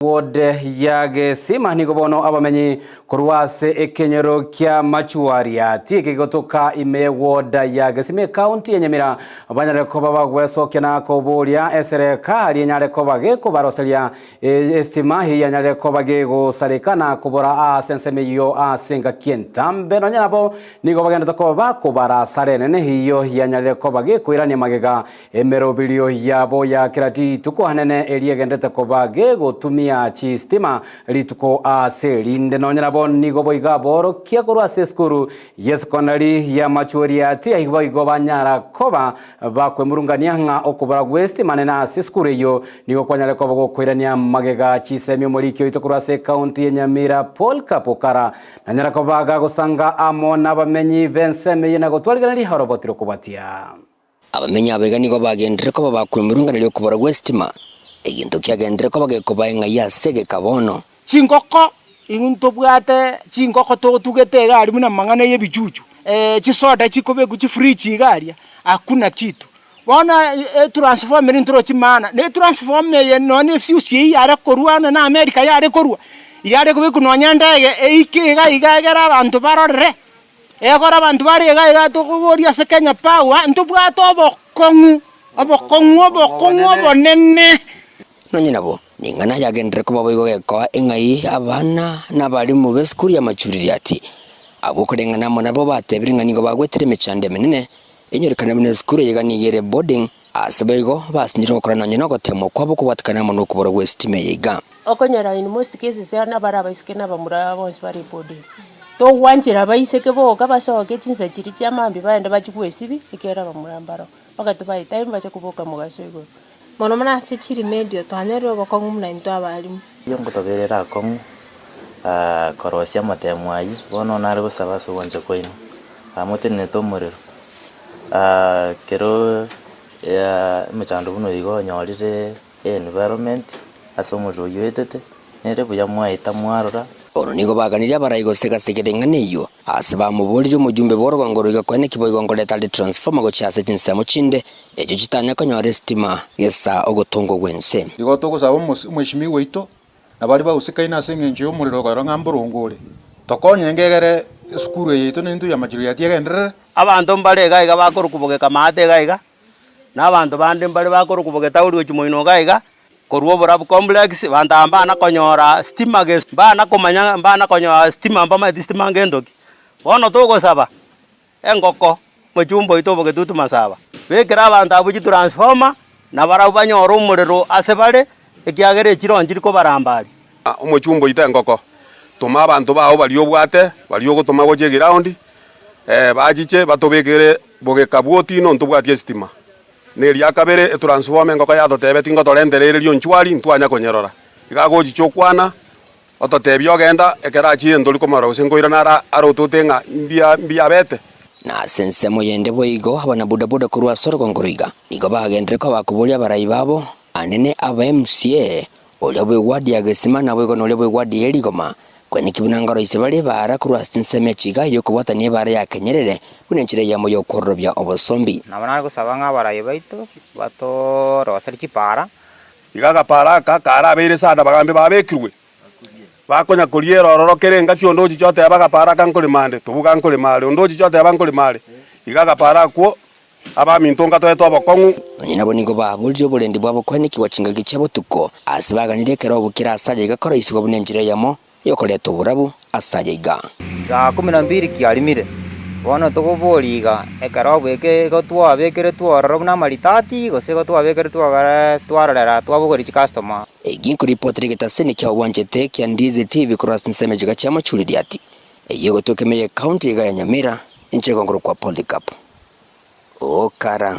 Ward ya Gesima nigo bono abamenyi korwa ase ekenyoro kia Machuariati eke gegotoka ime ye ward ya Gesima ekaunti ya Nyamira banyare koba bagwesokia na koboria eserekari enyare koba gekobaroseria estima eyanyare koba gegosareka na kobora ase ensemo eyio ase engaki entambe nonya nabo nigo bagendete koba bakobara asara enene eyio yanyarire koba gekoirania magega Emeroberio yabo ya kera rituko anene eria egenderete koba gegotumia chistima rituko ase erinde. Nonya nabo nigo boigo aborokia korwa ase esukuru y'esekondari y'Amachuoriati aye boigo banyara koba bakwemurungania ng'a okobora gw'estima anene ase esukuru eyio nigo kwanyare koba gokoirania magega chisemi omoriki oito korwa ase ekaunti ya Nyamira Paul Kapokara nanyara koba gagosanga amo nabamenyi b'ensemo eyio na gotwarigereria oroboti rokobwatia. Abamenyi abaiga nigo bagenderere koba bakwemurunganeria okobora gw'esitima, egento kiagenderere koba gekoba eng'ai ase egeka bono. Chingoko, intwe ntobwate chingoko totugete iga aria buna amang'ana ya ebichuchu, chisoda chikobekwa chifridge iga aria, hakuna kitu. Bono etransformer eria ntorochi maana, na etransformer eye nonye na efuse eywo yare korwa ande na America yare korwa, yare kobekwa nonye endege eike iga iga egere abanto barorere. Ekero abanto bare iga iga tokoboria ase Kenya Power, ntobwate obokong'u, obokong'u, obokong'u obonene. Nonye nabo, ning'ana yagenderere koba boigo gekoa eng'ai abana na abalimu b'esukuru y'amachuririati. Abwo koreng'ana amo nabwo batebire ng'a nigo bagwetire emechando emenene, enyorekane buna esukuru eye iga nigo ere boarding, ase boigo basinyire gokora nonye nogoteemwa kwabo kobwatekana amo nokobora gw'esitima eye iga. Okonyora in most cases nabare abaiseke na abamura bonsi bare boarding. Togwanchera abaiseke boka basoke chinsa chiria chia mambia baende bachie gwesibia ekiagera abamura mbaroo, mpaka tobae time bache koboka mogaso igoro. Mono mono ase chirimedio twanyorire obokong'u buna intwe abalimu. Eyio ngotoberera akong'u korosia amatemo ayio, bono nare gosaba ase ogwancha kwaino, motenenete omorero, kero emechando buna oyo iga onyorire environment ase omorero oyio oetete, nere buya mwaeta mwarora. Bono nigo baganirie abarai gose gasekera eng'ana eyio, ase bamoboririe omojumbe bw'orogongo roiga koene ki boigo nkoreta are transformer gochia ase chinsemo chinde, echio chitanya konyora esitima gesa ogotongwa gw'ense. Igo togosaba omweshimiwa oito na baria bagosekaine ase engencho y'omorero okorora ng'a mboronge ore, tokonyenge egere esukuru eye yaito nentwe ya Machiriati egenderere. Abanto mbare iga iga bakorokwa bogeka maate iga iga, na abanto bande mbare bakorokwa bogetauri gochia moino iga iga, korwa oborabu complex, abanto aba mbana konyora stima gese, mbana komanya mbana konyora stima mbamaeti stima ngento ki. Bono togosaba, engoko, mochumba oito obogetutu masaba, bekera abanto abwo chitransformer, na barabwo banyore omorero ase bare, ekiagera echiro nchiri kobaramba aria. Omochumba oito engoko, toma abanto bao baria obwate, baria ogotoma gochia eground, bachiche batobekere bogeka bw'otino ntobwati esitima. Na eria kabere etransformer engoko yatotebeti ngotorentere ere rionchwari ntwanya konyerora. Iga agochicha okwana, ototebia ogenda, ekero achire ntori komorora gose nkoirana ara arotote ng'a mbuya mbuya abete. Na ase ensemo yende boigo abanabodaboda korwa ase orogongo roiga nigo bagenderere koba bakoboria abarai babo, anene aba MCA, oria bw'egwadi ya Gesima naboigo noria bw'egwadi ye Rigoma, Kweneki buna ngoroisie bare ebaara korwa ase chinsemo echi iga y'okobwatania ebaara ya Kenyerere buna enchera eyemo y'okwororobia obosombi. Nabo nare gosaba ng'a abarai baito batoroserie chipaara. Iga agapaara aka karabeire sana abagambi babekirwe, bakonya koriera ororo kera engaki onde ochiche oteba agapaara aka nkorema ande, tobuga nkorema are, onde ochiche oteba nkorema are. Iga agapaara akwo Abaminto ngatoete obokong'u. Nonya nabo nigo baborire oborendi bwabo koenekigwa chingaki chia botuko, ase baganirie ekerogo kere ase aya iga koroisigwa buna enchera eyemo y'okoreta oborabu ase aya iga. Saa kumi na mbili kiarimire, bono tokoboria iga, ekerogo eke igo twabekeretwe ororo buna amaritati, gose igo twabekeretwe ogere twarorera twabogoria chicustomer. Eki nkoripotera egetaseni kia obwanchete kia Ndizi TV korwa ase chinsemo echiga chia Machuririati, eyio egotoka ime ye county iga ya Nyamira, inche igo nkorokwa Polycarp. Okara.